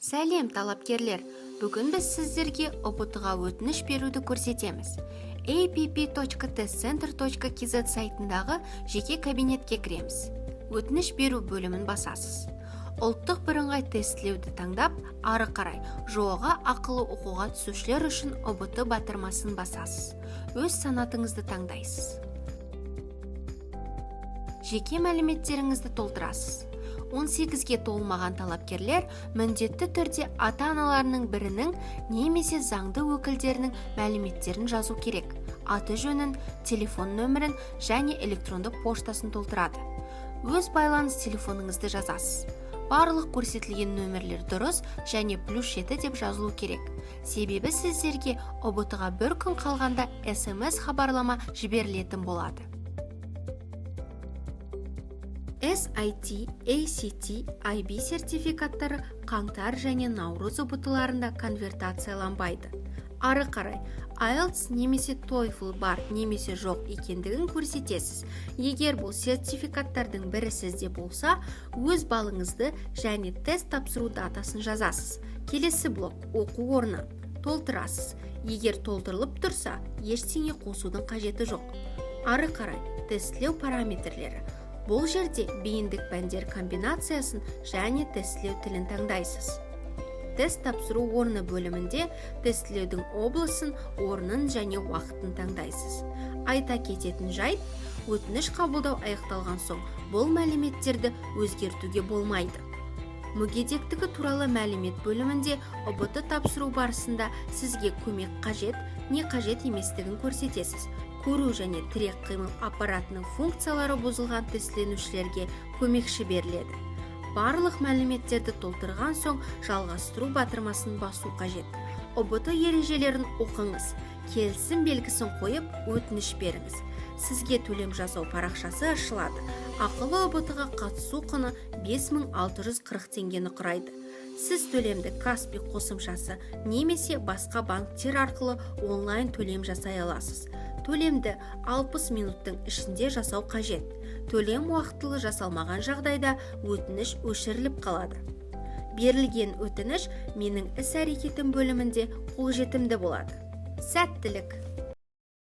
Сәлем, талапкерлер! Бүгін біз сіздерге ҰБТ-ға өтініш беруді көрсетеміз. app.testcenter.kz сайтындағы жеке кабинетке кіреміз. Өтініш беру бөлімін басасыз. Ұлттық бірыңғай тестілеуді таңдап, ары қарай ЖОО-ға ақылы оқуға түсушілер үшін ҰБТ батырмасын басасыз. Өз санатыңызды таңдайсыз. Жеке мәліметтеріңізді толтырасыз. 18-ге толмаған талапкерлер міндетті түрде ата-аналарының бірінің немесе заңды өкілдерінің мәліметтерін жазу керек. Аты жөнін, телефон нөмірін және электронды поштасын толтырады. Өз байланыс телефоныңызды жазасыз. Барлық көрсетілген нөмірлер дұрыс және +7 деп жазылу керек, себебі сіздерге ҰБТ ға бір күн қалғанда СМС хабарлама жіберілетін болады. SAT, ACT, IB сертификаттары қаңтар және наурыз ҰБТ-ларында конвертацияланбайды. Ары қарай IELTS немесе TOEFL бар немесе жоқ екендігін көрсетесіз. Егер бұл сертификаттардың бірі сізде болса, өз балыңызды және тест тапсыру датасын жазасыз. Келесі блок — оқу орны. Толтырасыз. Егер толтырылып тұрса, ештеңе қосудың қажеті жоқ. Ары қарай тестілеу параметрлері. Бұл жерде бейіндік пәндер комбинациясын және тестілеу тілін таңдайсыз. Тест тапсыру орны бөлімінде тестілеудің облысын, орнын және уақытын таңдайсыз. Айта кететін жайт, өтініш қабылдау аяқталған соң бұл мәліметтерді өзгертуге болмайды. Мүгедектігі туралы мәлімет бөлімінде ҰБТ тапсыру барысында сізге көмек қажет не қажет еместігін көрсетесіз. Көру және тірек қимыл аппаратының функциялары бұзылған тестіленушілерге көмекші беріледі. Барлық мәліметтерді толтырған соң, жалғастыру батырмасын басу қажет. ҰБТ ережелерін оқыңыз, келісім белгісін қойып, өтініш беріңіз. Сізге төлем жасау парақшасы ашылады. Ақылы ҰБТ-ға қатысу құны 5640 теңгені құрайды. Сіз төлемді Каспи қосымшасы немесе басқа банктер арқылы онлайн төлем жасай аласыз. Төлемді 60 минуттың ішінде жасау қажет. Төлем уақытылы жасалмаған жағдайда өтініш өшіріліп қалады. Берілген өтініш «Менің іс-әрекетім» бөлімінде қолжетімді болады. Сәттілік!